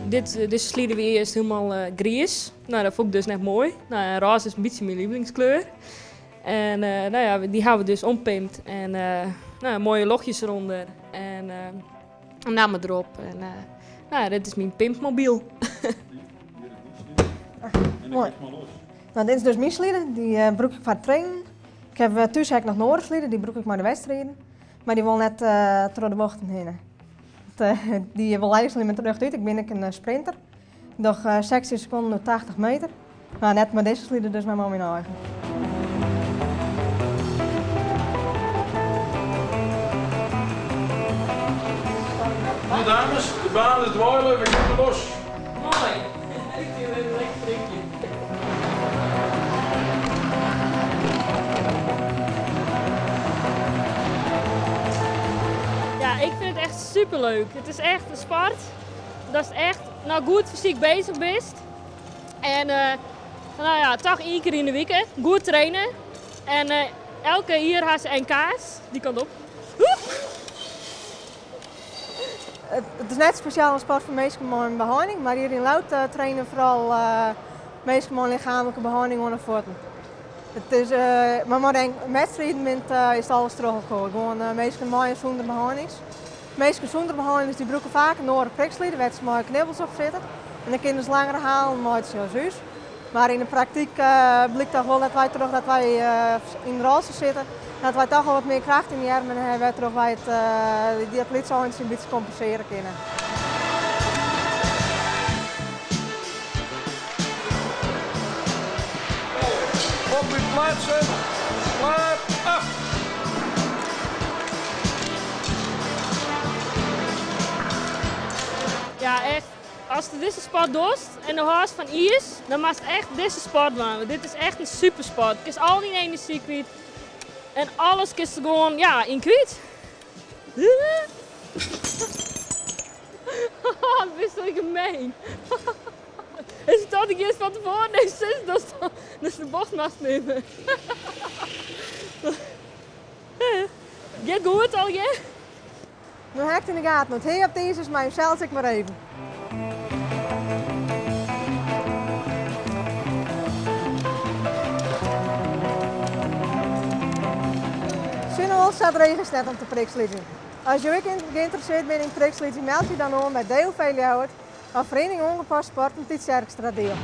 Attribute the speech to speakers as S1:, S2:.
S1: Dit, dizze slide wie earst hielendal griis. No, dat fûn ik dus net moai. No, en rôze is in bytsje myn lievelingskleur. En no ja, dy hawwe we dus ompimpt. En no ja, moaie ljochtjes derûnder. En in namme derop. En no ja, dit is myn pimpmobyl.
S2: Moai. No, dit is dus myn slide. Dy brûk ik foar it trainen. Ik haw thús ek noch in oare slide, dy brûk ik mei de wedstriden. Mar dy wol net troch de bochten hinne. Dy wol eigentlik net terjochte út. Ik bin ek in sprinter. Ik doch 16 sekonden oer 80 meter. Mar net mei dizze slide, dus mar mei myn eigen.
S3: No dames, de baan is dweile, we geane los.
S1: Moai. Ik fiel even lekker prikje. Ja, ik fyn it echt superleuk. It is echt in sport datst echt no goed fysyk beuzich bist. En no ja, toch ien kear yn de wike goed traine. En elke jier ha se NK's, dy kant op.
S2: It is net spesjaal in sport foar minsken mei in beheining, mar hjir yn Ljouwert traine foaral minsken mei in lichaamlike beheining oan de fuotten. It is, mar mei de wedstriden is it alles troch elkoar. Gewoan minsken mei en sûnder beheinings. Minsken sûnder beheinings dy brûke faak in oare prikslide wêr't se mei knibbels op sitte. En dan kinne se langere halen meitsje as ús. Mar yn de praktyk blykt toch wol dat wy trochdat wy yn de rolstoel sitte, dat wy toch wol wat mear kracht yn de earmen hawwe wêrtroch wy it dat lytse eintsje in bytsje kompensearje kinne.
S3: Op uw plaatsen, klaar, af!
S1: Ja, echt. Ast dizze sport dochst en do hâldst fan iis, dan moatst echt dizze sport dwaan. Want dit is echt in supersport. Kinst al dyn enerzjy kwyt en alles kinst der gewoan, ja, yn kwyt. Bist wol gemeen. Is it dat ik earst fan tefoaren even sis datst de bocht moatst nimme? Giet goed allegear?
S2: No ha ik yn de gaten, want hea op it iis is mei himsels ek mar even. Sjoernal sa dreech is it net om te prikslydzjen. As jo ek geïnteresseerd binne yn prikslydzjen, meld je dan oan by DOV Ljouwert of Feriening Oangepast Sporten Tytsjerksteradiel.